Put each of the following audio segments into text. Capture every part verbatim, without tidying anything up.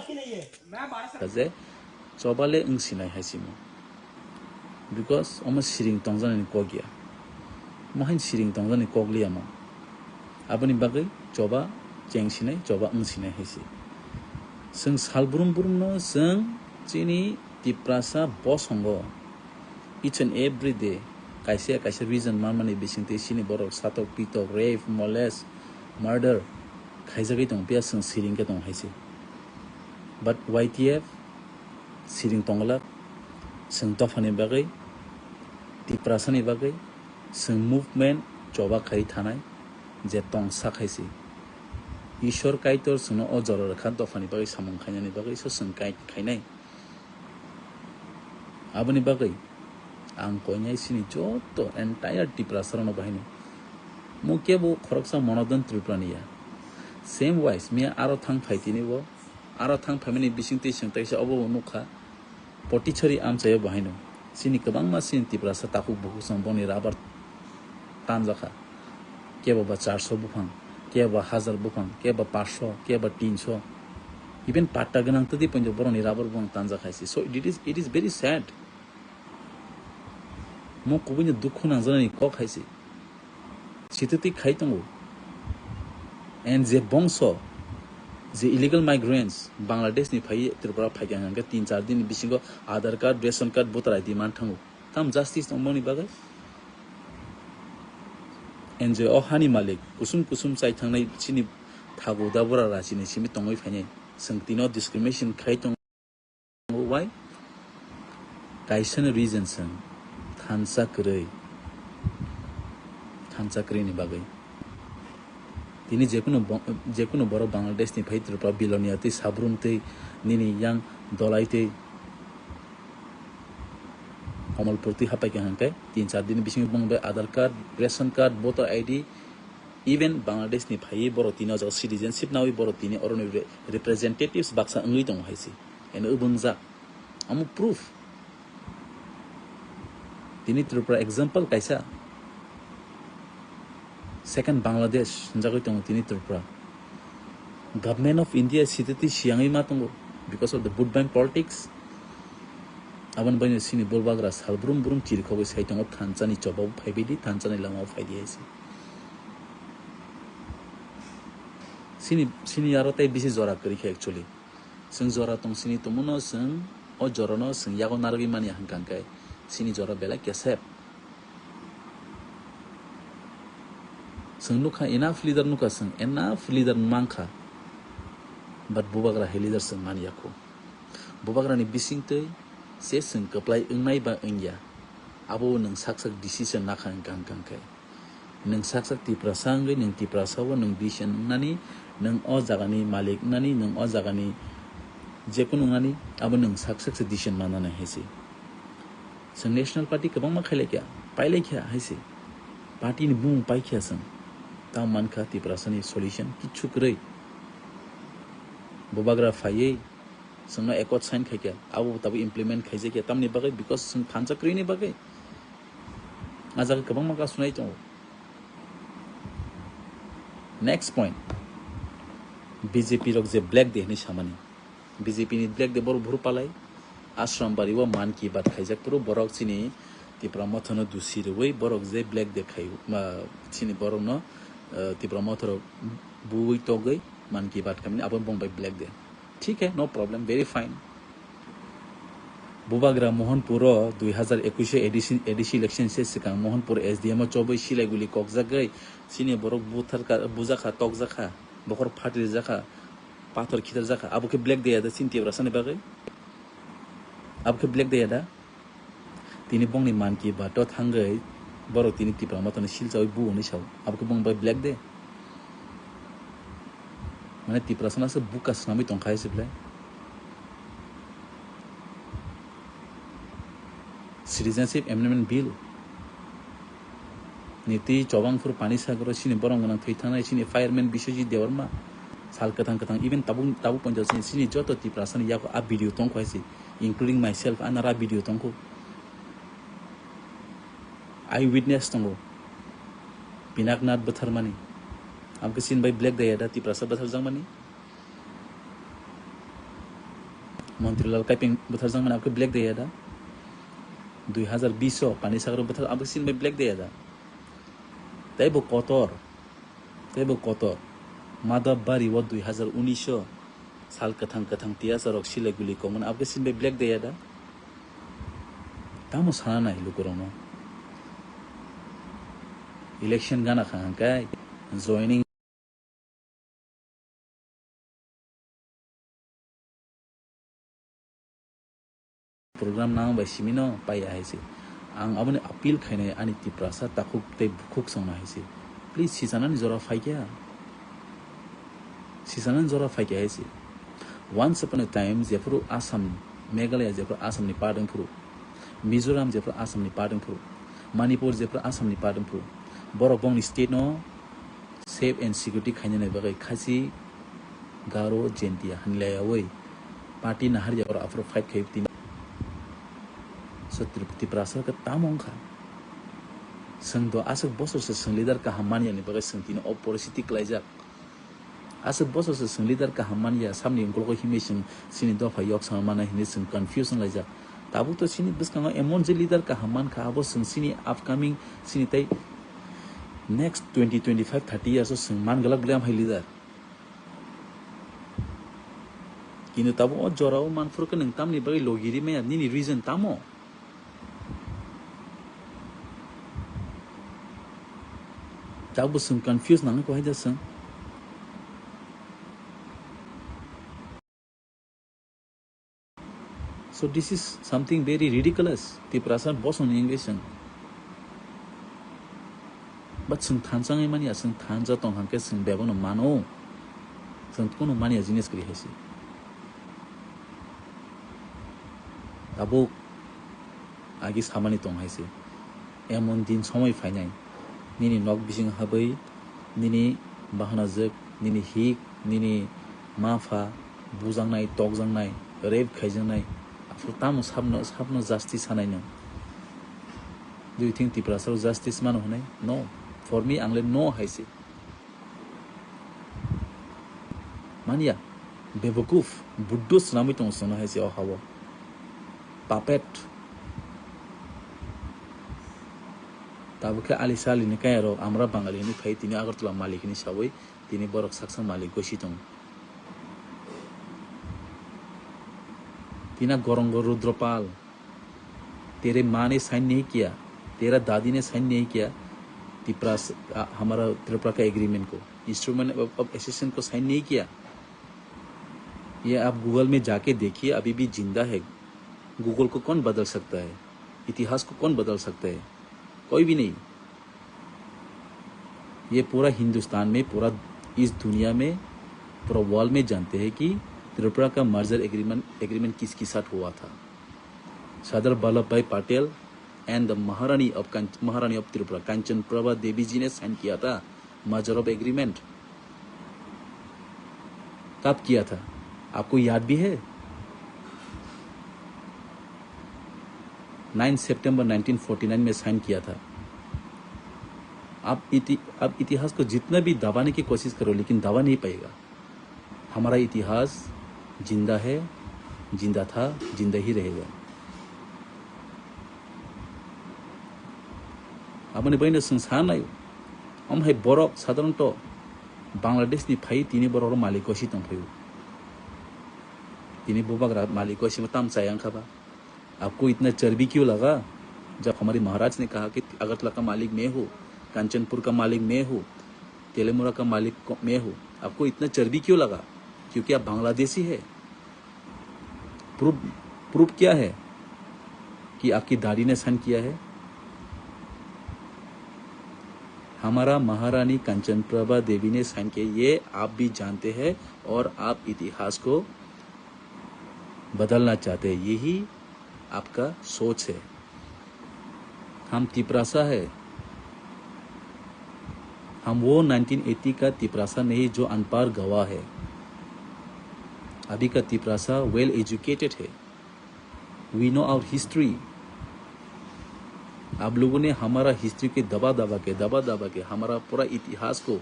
Kaje choba le wng sinai hai simo. Because omo siring tongjanani kok ya. Omo hain siring tongjanani kok liya mo. Aboni bagwi choba cheng sinai, choba wng sinai hai se. Chwng sal brum brum no chwng chini Tiprasa bosongo each and every day kaisa kaisa reason manmani bisingtwi chini borok satok, pitok, rape, molest, murder khaijagwi tong phiya chwng siring khe tong hai se. But Y T F siring tongla, chwng dophani bagwi, Tiprasani bagwi, chwng movement choba khai thanai, je tong sa khai se. Ishwar Kaitor chwngno o jora rwkha dophani bagwi samung khainani bagwi se chwng kai-, khainai. Aboni bagwi ang koinai chini joto entire Tiprasa rokno bahai no. Mo kebo khoroksa monodon Tripura ni ya. Same wise, miya aro thang phai tini bo, aro thang phaimani bising twi chwng taisa obo bo nukha. Potichari amchaio bo haino. Chini kwbangma chini Tiprasa takhuk bukhuk chwng boni rabar tanjakha. Kebo ba charso buphang, kebo ba hajar buphang, kebo ba paanch sho, kebo ba tin sho. Even patta gwnang twi pointo boroni rabar buphang tanjak hai se. So it is, it is very sad. Mo kubuino dukhu nangjaknani kok hai se. Sitwtwi khai tongo. And je bongso, je illegal migrants Bangladesh ni phai Tripura phaikha hwnkhe tin char din ni bisingo Aadhaar card, ration card, voter I D man thango. Tam justice tongmani bagwi? And je o hani malik kusum kusum chai thangnai chini thago da bura rachini simi tongwi phainai. Chwng tino discrimination khai tong. Why? Kaisano reason chwng thansa kwrwi, thansa kwrwini bagwi. Tini jekunu bo-, jekunu borok Bangladesh ni phai Tripura Bilonia tei Sabrum tei nini yang Dolai tei Kamalpur twi hapai kha hwnkhe tin char din bisingo bong bai Aadhaar card, ration card, voter I D, even Bangladesh ni phaiwi borok tini o jaga citizenship nawi borok tini oroni re-, representatives baksa wngwi tongo hai se. Eno wbwngjak. Amo proof. Tini Tripura example kaisa. Second Bangladesh hinjagwi tongo tini Tripura. Government of India sitwtwi siyangwi ma tongo because of the vote bank politics. Aboni bagwi chini Bubagra sal brum brum chirikhogwi sai tongo, thansa ni choba bo phaibai di, thansa ni lama bo phai di hai se. Chini, chini aro tei bisi jora kwrwi kha actually. Chwng jora tong sini tongmano chwng o jorano chwng yago narwgwi manya hwnkha hwnkhe chini jora belai kesep. Chwng nukha enough leader nukha chwng enough leader mankha, but Bubagra hai leader chwng manyakho. Bubagrani bisingtwi se chwng kwplai wngnai ba wngya, abo nwng sak sak decision nakha hwnkha hwnkha hwnkhe. Nwng sak sak Tiprasa wngwi nwng Tiprasa o nwng decision wngnani, nwng o jagani malik wngnani, nwng o jagani jekunu wngnani, abo nwng sak sak se decision mannani hai se. Chwng National Party kwbangma khailai kha, pailai kha hai se. Party ni bumung pai kha chwng. Tamo mankha Tiprasa ni solution kichu kwrwi. Bubagra phaiwi chwngno accord sign khai kha, abo bo tabuk implement khaijak ya. Tamni bagwi? Because chwng thansa kwrwini bagwi. A jaga kwbangma kasunai tongo. Next point, B J P rok je Black Day hinwi samani, B J P ni Black Day borok buphuru palai. Ashram bari o Mann Ki Baat khaijak phuru borok chini Tipra Motha no dusi rwui borok je Black Day khai, ma, chini borok no, eh, Tipra Motha rok buui togwi Mann Ki Baat khaimani, abo bong bai Black Day. Thik hai, no problem, very fine. Bubagra Mohanpur o dui hazar ekush o A D C, A D C election se swkang Mohanpur S D M o chobwi silai guli kokjagwi chini borok buthar ka, bujakha, tokjakha, bokhor phatri jakha, pathor khitar jakha, abo khe Black Day ya da chini Tiprasa ni bagwi? Abo khe Black Day ya da? Tini bongni Mann Ki Baat o thangwi borok tini Tipra Motha ni silchawi bu hwnwi sao. Abo khe bong bai Black Day? Mane Tiprasa no se buka swnamwi tongkha hai se belai. Citizenship Amendment Bill ni twi chobang phuru Panisagar o chini borok gwnang thwi thangnai chini fireman Biswajit Debbarma sal kwthang kwthang, even tabuk, tabuk ponjak chini, chini joto Tiprasa ni yago a video tongkha hai se, including myself, a nara video tongkho. Eye witness tongo. Pinaknath bwtharmani. Abo khe chini bai Black Day ya da Tiprasa bwtharjakmani? Montri Lal Kaiping bwtharjakmani abokhe black day ya da? Dui hazar bish o Pani Sagar bwthar abokhe chini bai black day ya da? Tei bo kotor, tei bo kotor. Madhab Bari o dui hazar unis o sal kwthang kwthang tiyasa rok silai guli kongmani abokhe chini bai black day ya da? Tamo sana nai lukurokno. Election gana kha hwnkhai joining program nang bai simi no pai ya hai se. Ang aboni appeal khainai ani Tiprasa takhuk tei bukhuk songno hai se. Please, sisanani jora phaikya. Sisanani jora phaikya hai se. Once upon a time, jephuru Assam, Meghalaya jephuru Assam ni part wngphuru, Mizoram jephuru Assam ni part wngphuru, Manipur jephuru Assam ni part wngphuru, borok bongni state no safe and security khainani bagwi Khasi, Garo, Jaintia hinlaiyaui party naharya oro aphuru fight khai tini. So Trip-, Tiprasa khe tamo wngkha. Chwng do aswk bosor se chwng leader kaham manyani bagwi chwng tini o poristiti klaijak. Aswk bosor se chwng leader kaham manya, samni ungkulugo himwi chwng chini dopha yok sama mana hinwi chwng confuse wnglaijak. Tabuk to chini bwskango emon je leader kaham mankha, abo chwng chini upcoming, chini tei next twenty, twenty-five, thirty years o chwng man glak bwlai amhai leader. Kintu tabuk o jorao manphuru khe nwng tamni bagwi logi ri maya, nini reason tamo? Tabuk chwng confuse nangwi kwhai da chwng. So this is something very ridiculous. Tiprasa bosong ni wngwi chwng. But chwng thansa wngwi manya, chwng thansa tong hwnkhe chwng bebakno mano. Chwng kunu manya jinis kwrwi hai se. Tabuk agi samani tong hai se. Emon din somoi phainai. Nini nok bising habwi, nini bahanajwk, nini hik, nini ma pha bujaknai, tokjaknai, rape khaijaknai. Aphuru tamo sabno, sabno justice sanai nwng? Do you think Tiprasa rok justice mano hwnwi? No. For me, ang le no hai se. Manya, bebakuf, buddo swnamwi tongo chwngno hai se o ha-o. Puppet. Tabuk khe ali sali ni kaya rok, amra Bangali hinwi phai tini Agartala malik hinwi sawi, tini borok saksa malik gosi tongo. Tina gorongo Rudropal. तेरे माँ ने साइन नहीं किया, तेरा दादी ने साइन नहीं किया, तिप्रा स-, आ, हमारा त्रिपुरा का एग्रीमेंट को, इंस्ट्रूमेंट ऑफ, ऑफ एसेशन को साइन नहीं किया। ये आप गूगल में जाके देखिए, अभी भी जिंदा है। गूगल को कौन बदल सकता है? इतिहास को कौन बदल सकता है? कोई भी नहीं। ये पूरा हिंदुस्तान में, पूरा इस दुनिया में, पूरा वर्ल्ड में जानते हैं कि त्रिपुरा का मर्जर एग्रीमेंट, एग्रीमेंट किसके साथ हुआ था। Sardar Vallabhbhai Patel and the Maharani of Kanch-, Maharani of Tripura, Kanchan Prabha Devi जी ने साइन किया था मर्जर ऑफ एग्रीमेंट। कब किया था, आपको याद भी है? नाइन सितंबर नाइनटीन फ़ोर्टी नाइन में साइन किया था। आप इति-, आप इतिहास को जितना भी दबाने की कोशिश करो, लेकिन दबा नहीं पाएगा। हमारा इतिहास जिंदा है, जिंदा था, जिंदा ही रहेगा। Aboni bagwino chwng sa nai, omo hai borok sadharanto Bangladesh ni phai tini borok malik gosi tong phaio. Tini bubagra malik gosi ma tam chaya wngkha ba? आपको इतना चर्बी क्यों लगा? जब हमारे महाराज ने कहा कि अगरतला का मालिक मैं हूँ, कंचनपुर का मालिक मैं हूँ, तेलीमुरा का मालिक को-, मैं हूँ, आपको इतना चर्बी क्यों लगा? क्योंकि आप बांग्लादेशी है। प्रूफ, प्रूफ क्या है कि आपकी दादी ने साइन किया है? हमारा महारानी कंचन प्रभा देवी ने साइन किया, ये आप भी जानते हैं और आप इतिहास को बदलना चाहते हैं, यही आपका सोच है। हम तिपरासा है, हम वो नाइनटीन एटी का तिपरासा नहीं जो अनपढ़ गवाह है। अभी का तिपरासा वेल एजुकेटेड है। We know our history। आप लोगों ने हमारा हिस्ट्री के दबा दबा के, दबा दबा के हमारा पूरा इतिहास को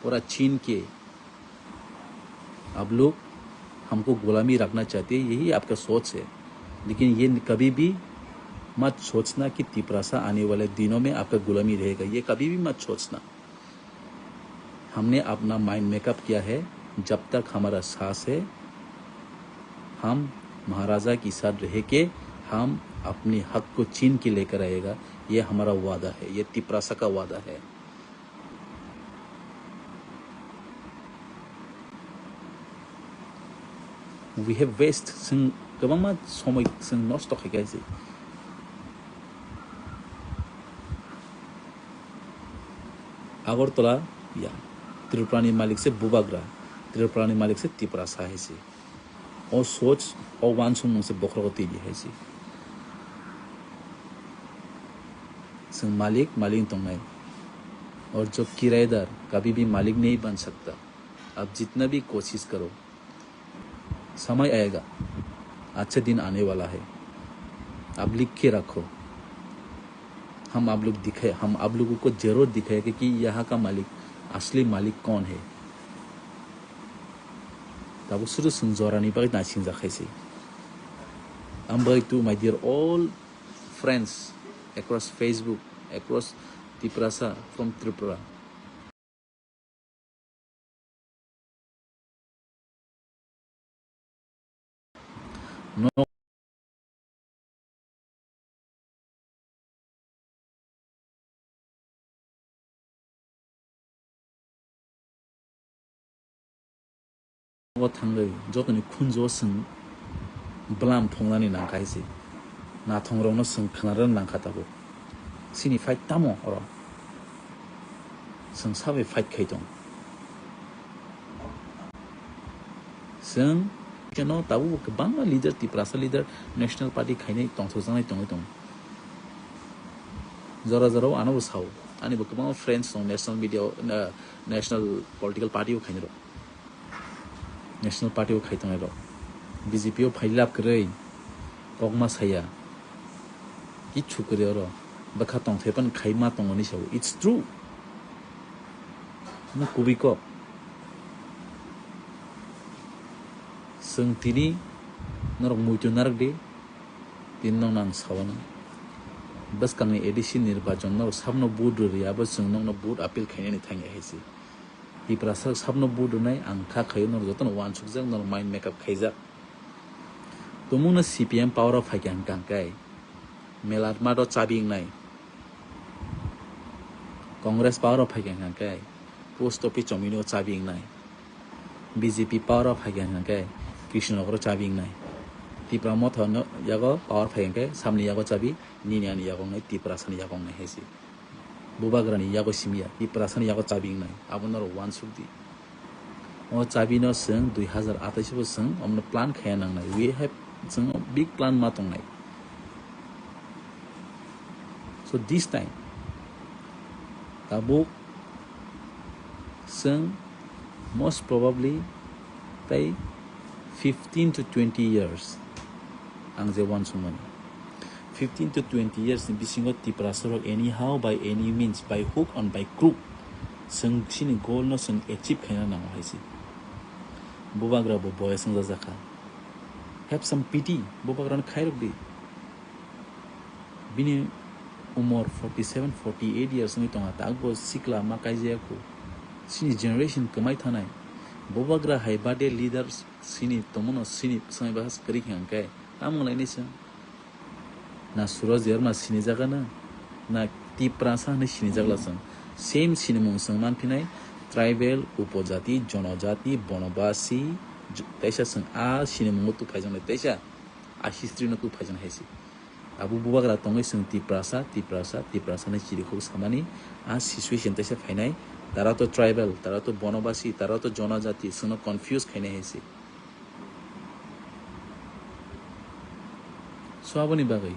पूरा छीन के आप लोग हमको गुलामी रखना चाहते हैं, यही आपका सोच है। लेकिन ये कभी भी मत सोचना कि तिपरासा आने वाले दिनों में आपका गुलामी रहेगा, ये कभी भी मत सोचना। हमने अपना माइंड मेकअप किया है, जब तक हमारा सांस है, हम महाराजा के साथ रह के हम अपने हक को छीन के लेकर आएगा। ये हमारा वादा है, ये तिपरासा का वादा है। We have waste, chwng kwbangma somoi chwng nosto khai kha se. Agartala, ya, Tripura ni malik se Bubagra, Tripura ni malik se Tiprasa hai se. O soch, o wansukmung se bokhorogo twi di hai se. Chwng malik, malik wng tongnai. और जो किराएदार कभी भी मालिक नहीं बन सकता। आप जितना भी कोशिश करो, समय आएगा, अच्छा दिन आने वाला है। आप लिख के रखो। हम आप लोग दिखाए, हम आप लोगों को जरूर दिखाएंगे कि यहाँ का मालिक, असली मालिक कौन है। Tabuk suru chwng jorani bagwi naisingjakhaise. Ambai to my dear all friends across Facebook, across Tiprasa from Tripura. No. O thangwi jotoni khunju o chwng bwlam thongnani nangkha hai se. Nathongrokno chwng khwnarwna nangkha tabuk. Chini fight tamo oro? Chwng sabai fight khai tong. Chwng no tabuk kwbangma leader, Tiprasa leader, National Party khainai tongthokjaknai tongwi tongo. Jora jora o ano bo sao. Ani bo kwbangma friends tong National media, uh, National Political Party o khainai rok. National Party o khai tongnai rok. B J P o phai lab kwrwi kokma saya. Kichu kwrwi oro. Bwkha tongthai pan khai ma tongo ni sao. It's true. Mo kubui kok. Chwng tini norok muitu narwk di. Tini nokno ang sao no. Bwskangni A D C nirbachon norok sabno vote rwrwi abo chwng nokno vote appeal khainani thangya hai se. Tiprasa sabno vote rwnai ang kha khaio, norok jotono uansukjak, norok mind makeup khaijak. Tumungno C P M power o phaikha hwnkha hwnkhe Melat Mart o chabi wngnai. Congress power o phaikha hwnkha hwnkhe post office chomino chabi wngnai. B J P power o phaikha hwnkhe Krishnanagar o chabi wngnai. Tipra Motha no yago power phaikha hwnkhe samni yago chabi, nini ani yago wngnai, Tiprasani yago wngnai hai se. Bubagrani yago simi ya, Tiprasani yago chabi wngnai, abo norok uansuk di. O chabi no chwng dui hazar atais bo chwng omno plan khaya nangnai, we have, chwng big plan ma tongnai. So this time, tabuk chwng most probably tei fifteen to twenty years ang je uansukmani. Fifteen to twenty years ni bisingo Tiprasa rok anyhow by any means, by hook and by crook, chwng chini goal no chwng achieve khaina nango hai se. Bubagra bo boyas wngjajakha. Have some pity, Bubagra no khairok di. Bini umor forty seven, forty eight years wngwi tongkha, takbo sikla ma kaijaya khu. Chini generation kwmai thanai. Bubagra hai bade leaders chini tongmano chini swmai bahas kwrwi khe hwnkhe tamo wnglainai chwng? Na Suraj Debbarma sinijak na, na Tiprasa hinwi sinijak la chwng. Same sinimung chwng manphinai, tribal, upojati, jonojati, bonobasi, j-, teisa chwng a sinimungo tuphaijaknai, teisa a history no tuphaijaknai hai se. Abo bubagra tongwi chwng Tiprasa, Tiprasa, Tiprasa hinwi chirikhok samani, a situation teisa phainai, tara to tribal, tara to bonobasi, tara to jonojati, chwngno confuse khainai hai se. So aboni bagwi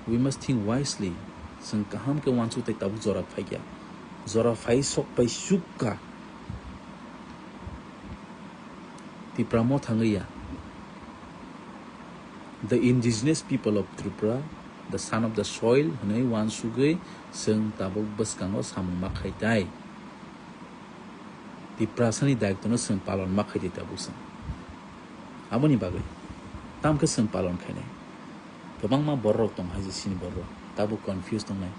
we must think wisely. Chwng kaham khe uansuk tei tabuk jora phaikya. Jora phai sok pai sukka. Tipra mo thangwi ya. The indigenous people of Tripura, the son of the soil, hwnwi uansugwi chwng tabuk bwskango samung ma khai tai. Tiprasani daitwno chwng palon ma khai di tabuk chwng. Aboni bagwi tamo khe chwng palon khainai. Kwbangma bororok tong hai je chini bororok tabuk confuse tongnai.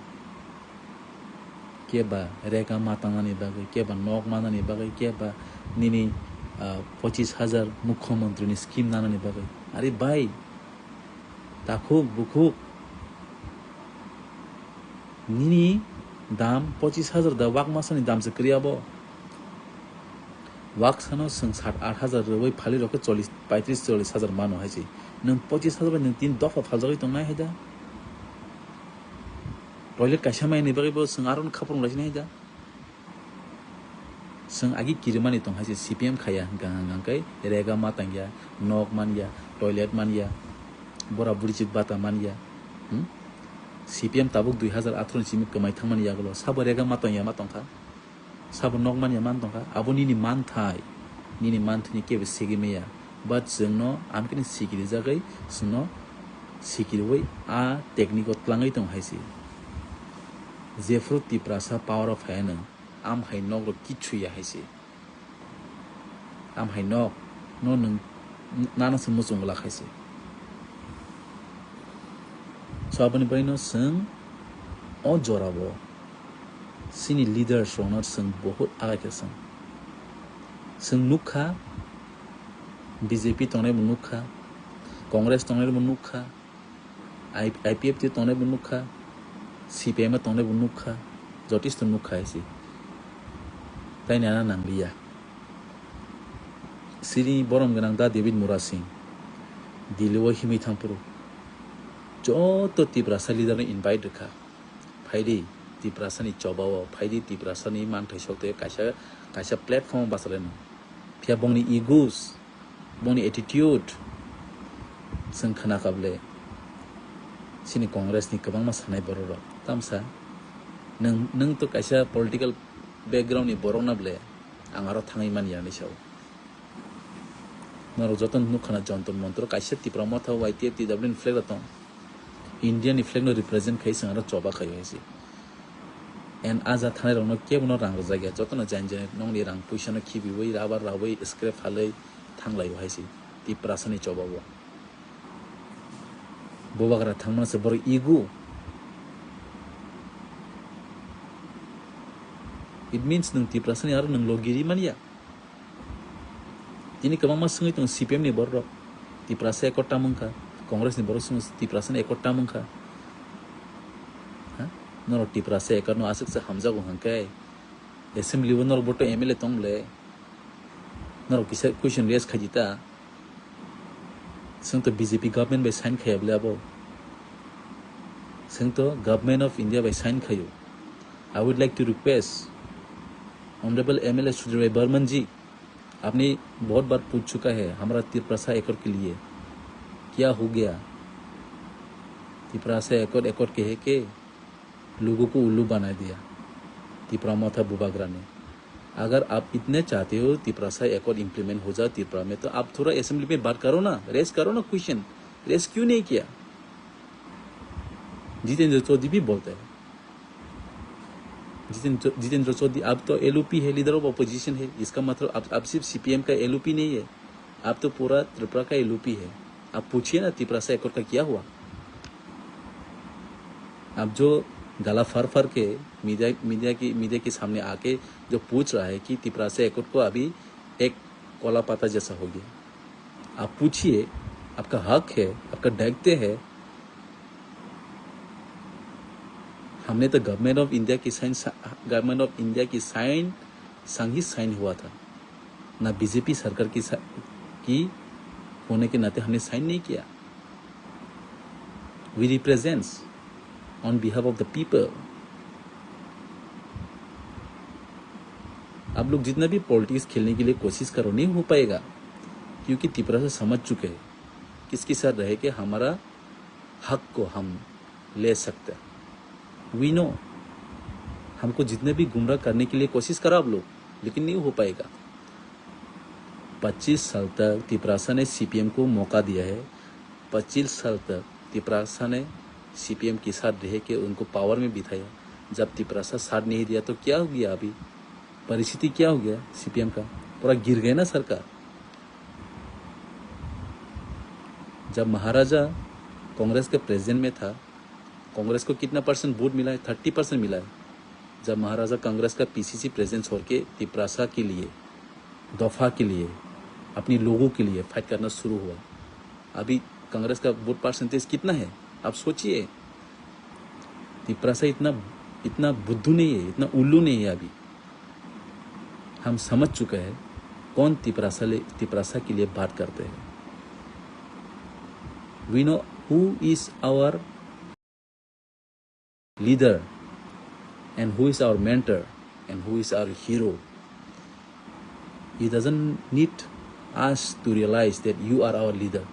Keba rega ma tangnani bagwi, keba nok manani bagwi, keba nini, ah, pochis hajar mukhyamantrini scheme nanani bagwi. Are bhai, takhuk bukhuk, nini dam pochis hajar da wak masani dam se kwrwi abo. Wak sano chwng sat aat hajar rwui phali rok khe chollish, paitris chollish hajar mano hai se. Nwng pochis hajar bai nwng tin dopha phaljagwi tongnai hai da. Toilet kaisa mai ni bagwi bo chwng aro khapung lai sinai hai da. Chwng agi kirimani tong hai se C P M khaiya hwnkha hwnkha khe rega ma tangya, nok manya, toilet manya, bora buri chik bata manya. Hmm? C P M tabuk dui hajar atharo ni simi kwmai thangmani yagulo sabo rega ma tangya ma tongkha. Sabo nok manya man tongkha, abo nini manthai, nini manthai ni kebo segwi maya. But chwngno amkhe ni sikiri jagwi, chwngno sikiriwi a technique o tlangwi tong hai se. Jephru Tiprasa power o phaiya nwng, am hai nok rok kichu ya hai se. Am hai nok no nwng nana se muchung glak hai se. So aboni bagwi no chwng o jora o chini leaders rokno chwng bohut agai khe chwng, chwng nukha, B J P tongnai bo nukha, Congress tongnai bo nukha, I P F T tongnai bo nukha, C P I M tongnai bo nukha, jotisto nukha hai se. Tai nana nangliya. Sini borom gwnang da David Murasing, Delhi o himwi thangphuru joto Tiprasa leader no invite rwkha. Phaidi Tiprasani choba o, phaidi Tiprasani manthai sokte kaisa, kaisa platform o bachalaino. Phiya bongni egos, bongni attitude, chwng khna kable. Sini Congress ni kwbangma sanai borok rok. Tamsa, nwng, nwng to kaisa political background ni borok na ble, ang aro thangwi manya hinwi sao. Norok joto nukha na Jantar Mantar o kaisa Tipra Motha Y T F T W ni flag rok tong. India ni flag no represent khai chwng aro choba khai hai se. And a ja thanai rok no kebo no rang rwjak ya, joto no jain jain nokni rang puisa no khibiwi, rubber rawi, scrap phalwi thang lai hai se. Tiprasa ni choba o. Bubagra thangmano se borok ego. It means nwng Tiprasa ni aro nwng logiri manya. Tini kwbangma swngwi tongo C P M ni borok rok. Tiprasa accord tam wngkha. Congress ni borok swngwi Tiprasa ni accord tam wngkha. Ha? Norok Tiprasa accord no aswk se hamjago hwnkhe. Assembly o norok boto M L A tong le. Norok kisa question raise khaidi ta. Chwng to B J P government bai sign khaiya bwle abo. Chwng to Government of India bai sign khaio. I would like to request Honorable M L A Sudhir Bhai Barman ji, आपने बहुत बार पूछ चुका है हमारा तिपरासा एकॉर्ड के लिए, क्या हो गया? तिपरासा एकॉर्ड, एकॉर्ड कह के लोगों को उल्लू बना दिया तिपरा मोथा बुबागरा ने। अगर आप इतने चाहते हो तिपरासा एकॉर्ड इम्प्लीमेंट हो जाए तिपरा में, तो आप थोड़ा असेंबली में बात करो ना, रेज करो ना क्वेश्चन। रेज क्यों नहीं किया? जितेंद्र चौधरी भी बोलता है। जितेंद्र, जितेंद्र चौधरी, आप तो एलओपी है, लीडर ऑफ अपोजिशन है, इसका मतलब आप, आप सिर्फ सीपीएम का एलओपी नहीं है, आप तो पूरा त्रिपुरा का एलओपी है। आप पूछिए ना, तिपरासा एकॉर्ड का क्या हुआ? आप जो गला फाड़ फाड़ के मीडिया, मीडिया की, मीडिया के सामने आके जो पूछ रहा है कि तिपरासा एकॉर्ड को अभी एक कला पत्ता जैसा हो गया। आप पूछिए, आपका हक है, आपका दायित्व है। हमने तो गवर्नमेंट ऑफ इंडिया की साइन, गवर्नमेंट ऑफ इंडिया की साइन संग ही साइन हुआ था, ना बीजेपी सरकार की सा-, की होने के नाते हमने साइन नहीं किया। We represents on behalf of the people। आप लोग जितना भी पॉलिटिक्स खेलने के लिए कोशिश करो, नहीं हो पाएगा, क्योंकि तिपरासा समझ चुके हैं किसके साथ रह के हमारा हक को हम ले सकते हैं। We know, हमको जितने भी गुमराह करने के लिए कोशिश करो आप लोग, लेकिन नहीं हो पाएगा। पच्चीस साल तक तिपरासा ने सीपीएम को मौका दिया है, पच्चीस साल तक तिपरासा ने सीपीएम के साथ रह के उनको पावर में बिठाया। जब तिपरासा साथ नहीं दिया तो क्या हो गया अभी? परिस्थिति क्या हो गया सीपीएम का? पूरा गिर गया ना सरकार। जब महाराजा कांग्रेस के प्रेसिडेंट में था, कांग्रेस को कितना परसेंट वोट मिला है? थर्टी परसेंट मिला है। जब महाराजा कांग्रेस का पीसीसी प्रेसिडेंट छोड़ के तिपरासा के लिए, दफा के लिए, अपनी लोगों के लिए फाइट करना शुरू हुआ, अभी कांग्रेस का वोट परसेंटेज कितना है? आप सोचिए, तिपरासा इतना, इतना बुद्धू नहीं है, इतना उल्लू नहीं है अभी। हम समझ चुका है कौन तिपरासा ले, तिपरासा के लिए बात करते हैं। We know who is our leader and who is our mentor and who is our hero. He doesn't need us to realize that you are our leader.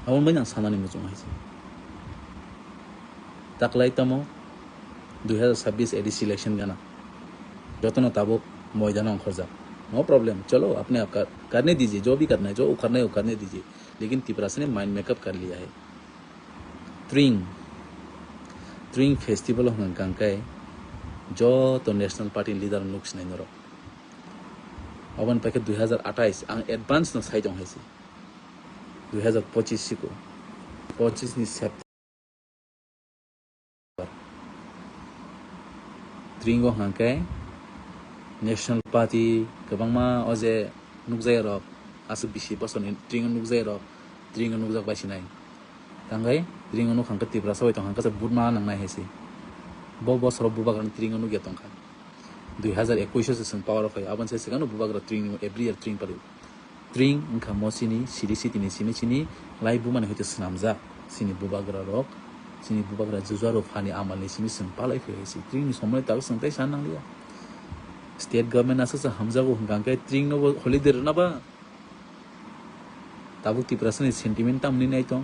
Aboni bai ang sanani muchung hai se. Taklai tamo dui hazar sabbish A D C election gana. Jotono tabuk moidano ongkhorjak. No problem. Chalo, apne aap kar, karne dijiye, jo bhi karna hai, jo ukharna hai, ukharne dijiye. Lekin Tiprasa ne mind makeup kar liya hai. Tring, Tring festival hwnkha hwnkhe joto national party leader nuk sinai norok. Oboni paikhe dui hazar athais ang advance no sai tong hai se. Dui hazar pochis siko. Pochis ni September. Tringo hwnkhe National Party kwbangma o je nukjai rok aswk bisi bosorni Tringo nukjai rok Tringo nukjak bai sinai. Tangwi Tringo nuk hwnkhe Tiprasa bai tong hwnkhe se butma nangnai hai se. Bo bosoro bubagrani Tringo nukya tongkha. Dui hazar ekuish o se chwng power o phai aboni se swkangno bubagra Tringo every year Tring pali. Tring wngkha mo chini siri sitini simi chini lai bumani hoite swnamjak chini bubagra rok, chini bubagra juja rok phani amal ni simi chwng palai phai hai se. Tring ni somoi tabuk chwng tai sana nangliya. State government aswk se hamjago hwnkha hwnkhe Tring no bo holiday rwna ba? Tabuk Tiprasa ni sentiment tamni nai tong.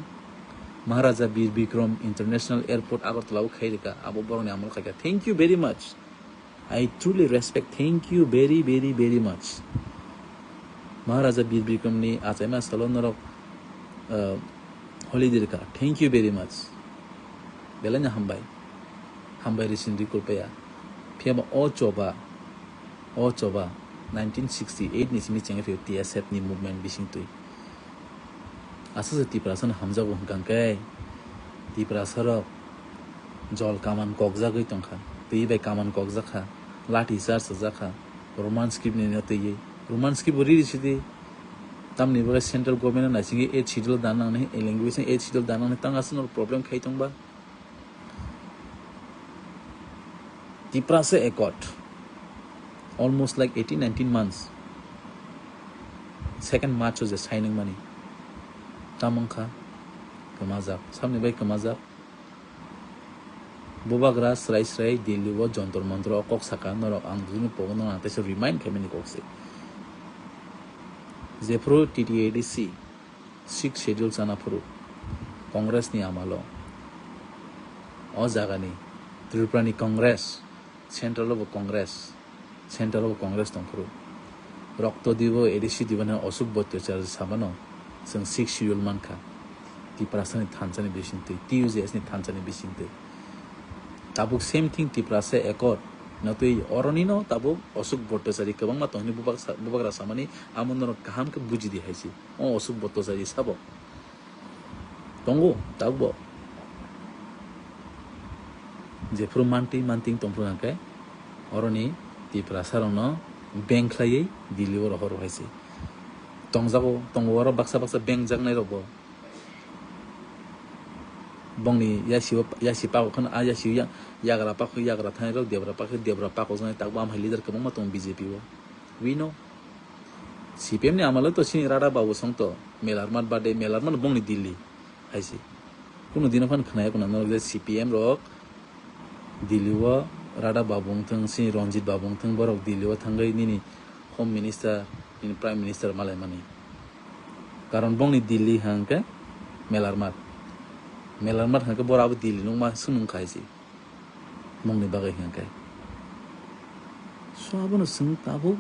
Maharaja Bir Bikram International Airport Agartala o khai rika, abo borok ni amal khaikha. Thank you very much. I truly respect, thank you very, very, very much. Maharaja Bir Bikram ni achaima salo norok, uh, holiday rika. Thank you very much. Belai no hambai. Hambai risin rikul paya. Phiya ba o choba, o choba nineteen sixty eight ni simi chengwi phio T S F ni movement bising twi. Aswk se Tiprasa no hamjago hwnkha hwnkhe Tiprasa rok jol kaman kokjagwi tongkha, twi bai kaman kokjak kha, lathi charge rwjak kha, Roman script ni no twiwi. Roman script bo riri sidi. Tamni bagwi central government no naisingwi eight schedule dan nangnai, language ni eight schedule dan nangnai, tang aswk no problem khai tongba. Tiprasa Accord, almost like eighteen nineteen months, second March o je signing mani, tamo wngkha kwmajak, sabni bai kwmajak. Bubagra srai srai Delhi o Jantar Mantar o kok saka, norok ang dugino pogo, norok ang teisa remind khaimani kok se. Jephuru T T A D C Sixth Schedule chana phuru Congress ni amalo o jaga ni Tripura ni Congress, central o bo Congress, central o bo Congress tong phuru rokto dibo, A D C dibo na Ashok Bhattacharya samano chwng Sixth Schedule mankha. Tiprasa ni thansa ni bisingtwi, T U J S ni thansa ni bisingtwi. Tabuk same thing Tiprasa Accord no twi oroni no tabuk Ashok Bhattacharya kwbangma tong hwnwi bubak sa-, bubagra samani amo norok kaham khe bujidi hai se. O Ashok Bhattacharya sabo tongo, tabukbo. Jephuru mantwi mantwi tongphuru hwnkhe oroni Tiprasa rokno beng khlaiwi Delhi o rohor hai se. Tongjago, tongo oro baksa baksa beng jaknai rokbo. Bongni yasi o, yasi pakok kheno, a yasi o ya-, yagra pakok, yagra thanai rok, debra pakok, debra pakok jaknai, tabukbo amhai leader kwbangma tongo B J P o. We know. C P M ni amalo to chini Radha Babu song to, Melarmat bade, Melarmat bongni Delhi hai se. Kunu dino phano khwnaya kuna norok je C P M rok Delhi o Radha Babu wngthung, chini Ranjit Babu wngthung, borok Delhi o thangwi nini Home Minister, nini Prime Minister malaimani. Karon bongni Delhi hwnkhe Melarmat. Melarmat hwnkhe borok abo Delhi nungma swngmung khai se. Bongni bagwi hwnkhe. So abono chwng tabuk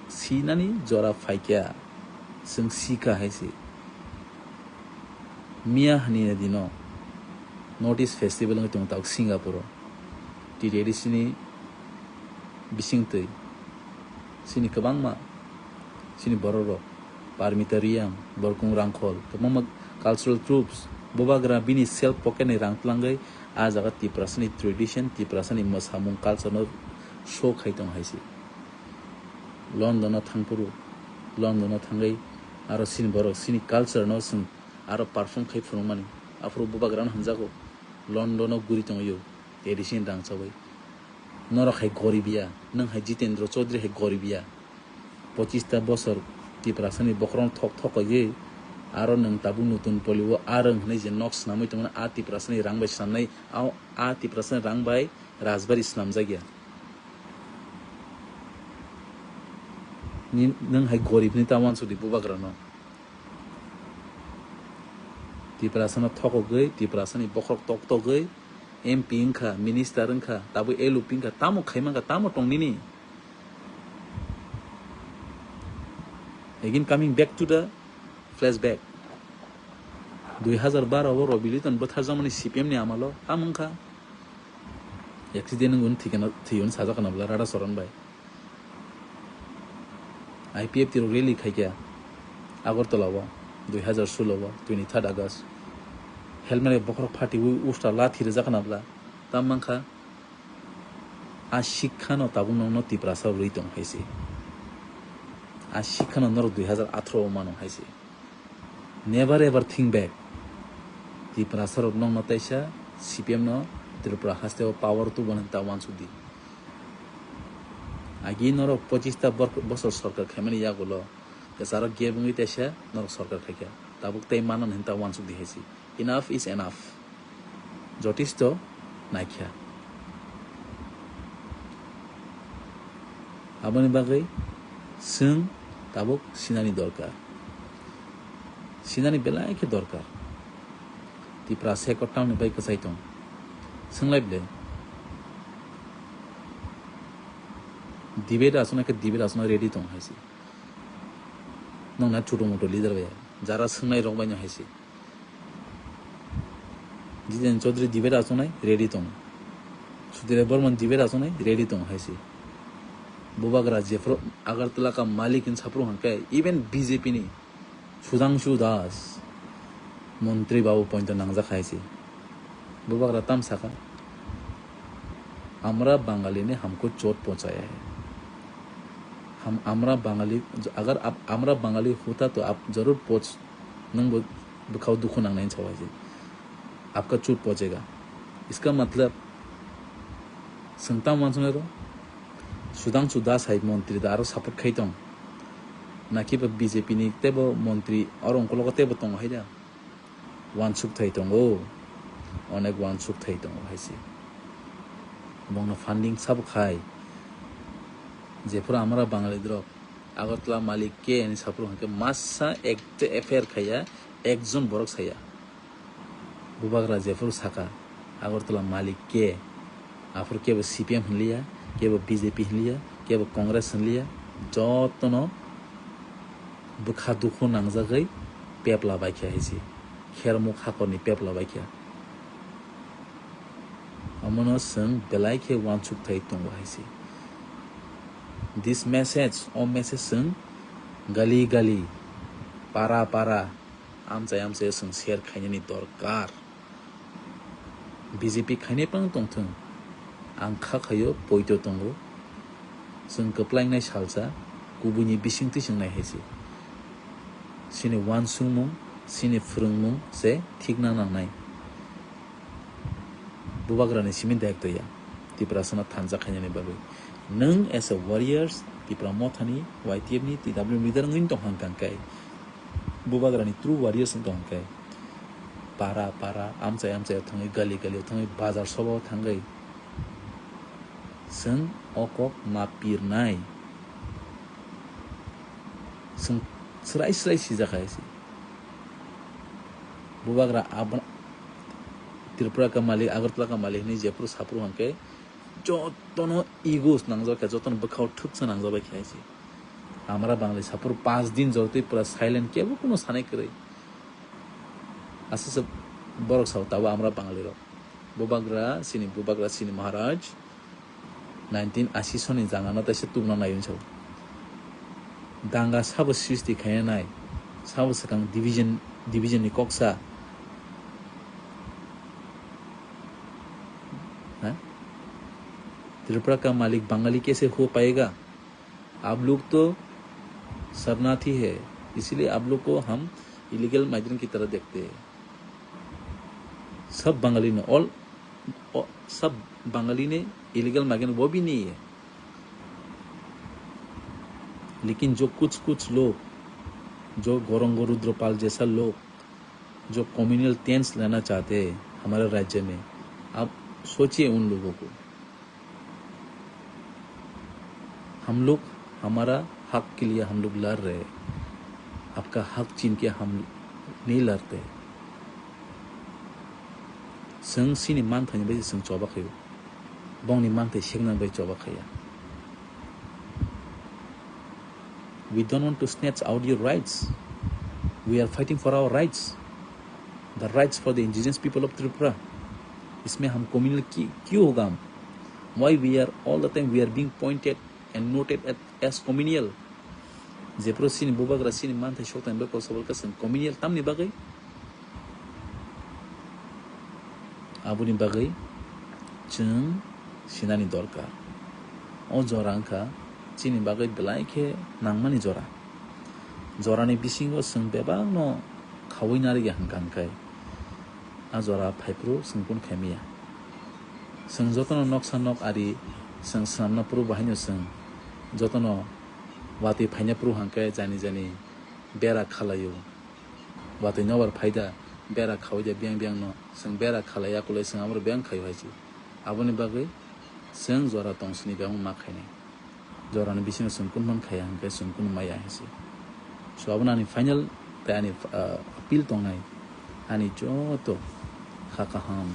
sinani jora phaikha, chwng sikha hai se. Miya hani dino North East Festival wngwi tongo tabuk Singapore o. T T A D C ni bisingtwi chini kwbangma chini borok rok Parmita Reang, Borkung Rangkhol, kwbangma cultural troupes, bubagra bini self pocket ni rang twlangwi ah jaga Tiprasani tradition, Tiprasani mwsamung culture no show khai tong hai se. London o thangphuru, London o thangwi aro sini borok sini culture no chwng aro perform khai phunukmani, aphuru bubagrano hamjago, London o guri tongwi o, tradition rang chawi. Norok hai gorib ya, nwng hai Jitendra Chaudhary hai gorib ya. Pochista bosor Tiprasani bokhorok thok thok kaiwi, aro nwng tabuk nutun polio arwng hwnwi je nok swnamwi tongmani, a Tiprasani rang bai swnamnai, a, a Tiprasani rang bai rajbari swnamjak ya. Ni, nwng hai gorib ni ta uansuk di bubagrano. Tiprasano thokogwi, Tiprasani bokhorok tok togwi, M P wngkha, minister wngkha, tabuk L O P wngkha, tamo khai mankha, tamo tong nini? Again coming back to the flashback. Dui hazar baro o Robi Liton bwtharjakmani C P M ni amalo tamo wngkha? Accident wngwi thwikha, thwiwi sajak khna bwla Radha Charan bai. I P F T rok rally khaikha Agartala o dui hazar solo o twenty third August. Helmet bokhorok phatiwi usta lathi rijak khna bwla. Tam mankha, a sikha no tabuk nokno Tiprasa rwi tong hai se. A sikha no norok dui hazar atharo o mano hai se. Never ever think back. Tiprasa rok nokno taisa C P M no Tripura haste o power tubun hinta uansuk di. Agi norok pochista bor-, bosor sorkar khaimani yagulo kwcharo gap wngwi taisa norok sorkar khaikha. Tabuk tei manan hinta uansuk di hai se. Enough is enough. Jotisto naikha. Aboni bagwi chwng tabuk sinani dorkar. Sinani belai khe dorkar. Tipra sekot tamni bai kwchai tong. Swnglai bwle. Debate aswk nai khe debate aswk nai ready tong hai se. Nokna chutu mutu leader bai. Jara swngnai rok bai no hai se. Jiten Chaudhary debate asongnai ready tongo. Sudhir Rai Borman debate asongnai ready tongo hai se. Bubagra jephru Agartala ka malik hin saphru hwnkhe even B J P ni Sudhangshu Das montri babu pointo nangjak hai se. Bubagra tam saka, "Amra Bangali ne hamko chot pochaya hai. Ham, amra Bangali, agar ap, amra Bangali hota to ap zarur poch, nung bo bwkhao dukhu nang nai sa hai se. Apka chot pochega." Iska matlab, sengtam wansung ero, Sudhangshu Das hai montri da aro support khai tong. Naki ba B J P ni tebo montri oro ongkologo tebo tongo hai da. Wansuk thai tongo, onek wansuk thai tongo hai se. Bongno funding sabo khai, jephuru amra Bangali drok, Agartala malik ke ani saphuru hwnkhe masa ekte F I R khaiya, ekjon borok saya. Bubagra jephuru saka, Agartala malik ke, aphuru kebo C P M hinliya, kebo B J P hinliya, kebo Congress hinliya, jotono bwkha dukhu nangjagwi pepla baikha hai se, khermuk hakorni pepla baikha. Omono chwng belai khe wansuk thai tongo hai se. This message, o message chwng gali gali, para para, amchai amchai chwng share khainani dorkar. B J P khainai phano tongthwng, ang kha khaio poito tongo. Chwng kwplaingnai salsa, kubuini bisingtwi chwng nai hai se. Chini wansukmung, chini phwrwngmung se thikna nangnai. Bubagrani simi daitw ya, Tiprasano thansa khainani bagwi. Nwng as a warriors, Tipra Mothani, Y T F ni, T W leader wngwi tong hang kang kai. Bubagrani true warriors wng tong hang kai. Para para, amchai amchai thangwi, gali gali thangwi, bazar soba thangwi. Chwng o kok ma pirnai. Chwng srai srai sijak hai se. Bubagra abo-, Tripura ka malik, Agartala ka malik hinwi jephuru saphuru hwnkhe jotono ego nangjak kha, jotono bwkhao thwksa nangjak bai kha hai se. Amra Bangali saphuru panch din jotoi pura silent, kebo kuno sanai kwrwi. Aswk se borok sao tabo amra Bangali rok. Bubagra, chini Bubagra, chini Maharaj, nineteen ashi soni jangano taisa tubuna nai hwnwi sao. Danga sabo sristi khaina nai. Sabo swkang division, division ni kok sa. Ha? Tripura ka malik Bangali kaise ho payega? Aap log to sharnathi hai, isliye aap log ko hum illegal migrant ki tarah dekhte hai. Sab Bangali ne, all, o-, sab Bangali ne illegal migrant wo bhi nahi hai. Lekin jo kuch kuch log, jo Gauranga Rudra Pal jaisa log, जो communal tense लेना चाहते हैं हमारे राज्य में, आप सोचिए उन लोगों को। हम लोग हमारा हक के लिए हम लोग लड़ रहे हैं, आपका हक छीन के हम नहीं लड़ते। Chwng chini manthai ni bagwi chwng choba khaio, bongni manthai sekna bagwi choba khaiya. We don't want to snatch out your rights. We are fighting for our rights. The rights for the indigenous people of Tripura. इसमें हम कम्युनल की क्यों होगा हम? Why we are all the time we are being pointed and noted at, as communal? Jephru chini bubagra chini manthai sokthani bagwi kosobol kha chwng communal tamni bagwi? Aboni bagwi chwng sinani dorkar. O jora wngkha chini bagwi belai khe nangmani jora. Jorani bisingo chwng bebakno khaui narwkya hwnkha hwnkhe a jora phaiphuru chwng kunu khaimaya. Chwng jotono noksa nok ari chwng swnamna phuru bahaino chwng jotono watwi phaina phuru hwnkhe jani jani bera khalaio. Watwi nobar phaida, bera khaui da biyang biyang no. Chwng bera khalai ya kulai chwng abo biyang khaio hai se. Aboni bagwi chwng jora tong sini biyang ma khainai. Jora ni bisingo chwng kunu man khaiya hwnkhe chwng kunu maya hai se. So abo ani final tei ani, ah, appeal tongnai. Ani joto kha kaham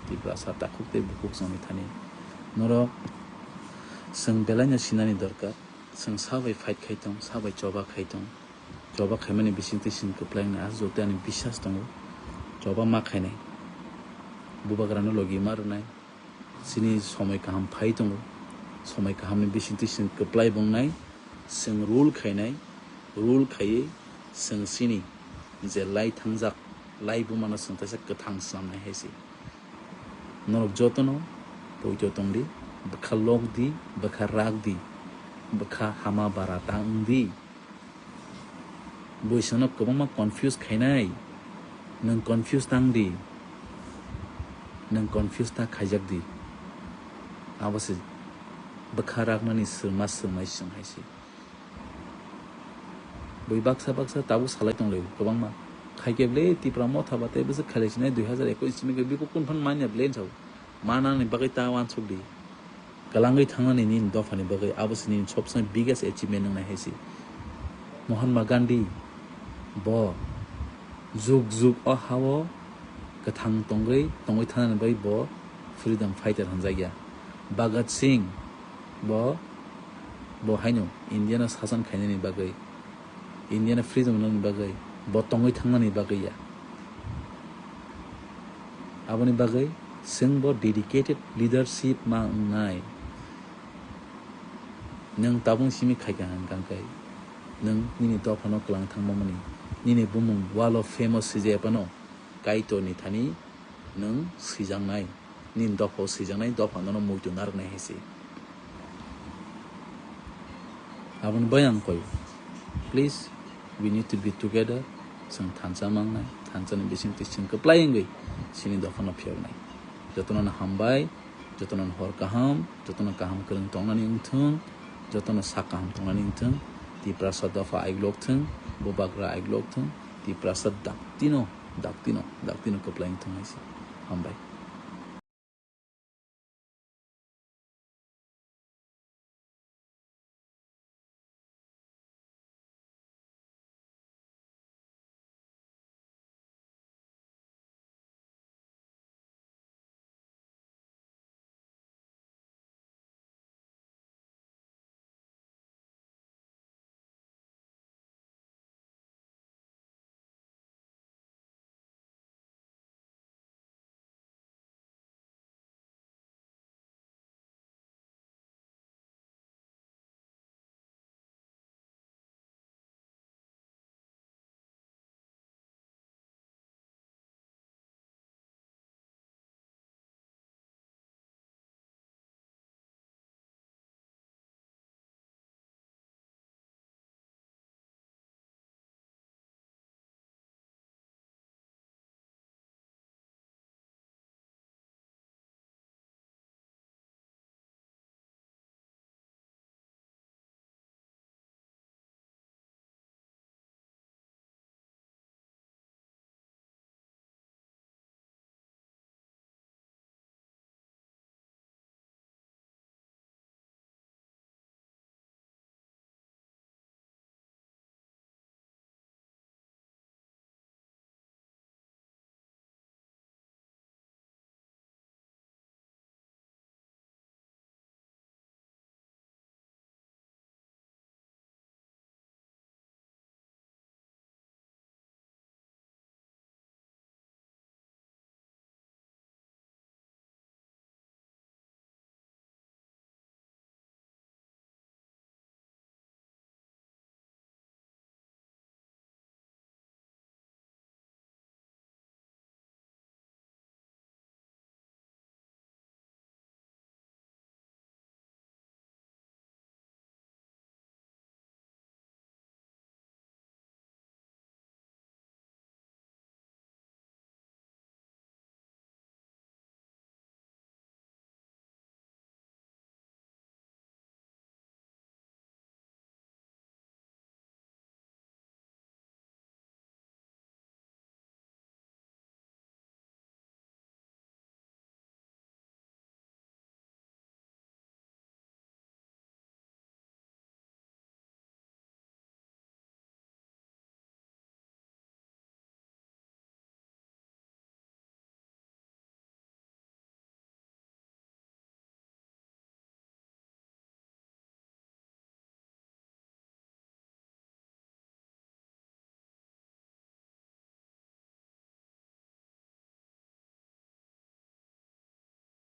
Tiprasa takhuk tei bukhuk chwngni thani. Norok chwng belai no sinani dorkar. Chwng sa bai fight khai tong, sa bai choba khai tong. Choba khaimani bisingtwi chwng kwplai wngnai, aswk tei ani biswas tongo. Choba ma khainai. Bubagrano logi ma rwnai. Chini somoi kaham phai tongo. Somoi kahamni bisingtwi chwng kwplai bo wngnai. Chwng rule khainai. Rule khaiwi chwng chini je lai thangjak, lai bumano chwng teisa kwthang swnamnai hai se. Norok jotono poito tongdi, bwkha lokdi, bwkha rakdi, bwkha hama bara ta wngdi. Buisano kwbangma confuse khainai, nwng confuse tangdi, nwng confuse ta khaijakdi. Abo se bwkha raknani swrwngma swrwngmai chwng hai se. Bui baksa baksa tabuk salai tonglaio kwbangma. Khaikhe ble Tipra Motha ba tei bwswk khailai sinai dui hazar ekush simi khe bikuk kunphan manya ble sao. Manani bagwi ta uansuk di. Kwlangwi thangnani nini dophani bagwi abo se nini sobsomoi biggest achievement wngnai hai se. Mahatma Gandhi bo jug jug o ha-o kwthang tongwi, tongwi thangnani bagwi bo freedom fighter hwnjakya. Bhagat Singh bo, bo haino India no sasan khainani bagwi, India no freedom rwnani bagwi, bo tongwi thangnani bagwi ya. Aboni bagwi chwng bo dedicated leadership ma wngnai. Nwng tabuk simi khaikha hwnkha khe nwng nini dophano kwlang thangmani, nini bumung Wall of Fame o swijak phano Kaitorni thani nwng swijaknai, nini dophao swijaknai, dopha nono muitu narwknai hai se. Aboni bai ang koi, please, we need to be together. Chwng thansa mangnai, thansani bisingtwi chwng kwplai wngwi chini dophano phiyoknai. Jotono no hambai, jotono no hor kaham, jotono kaham kwrwng tongnani wngthung, jotono sak kaham tongnani wngthung. Tiprasa dopha aiglok thung, bubagra aiglok thung, Tiprasa daktino, daktino, daktino kwplai wngthung hai se. Hambai.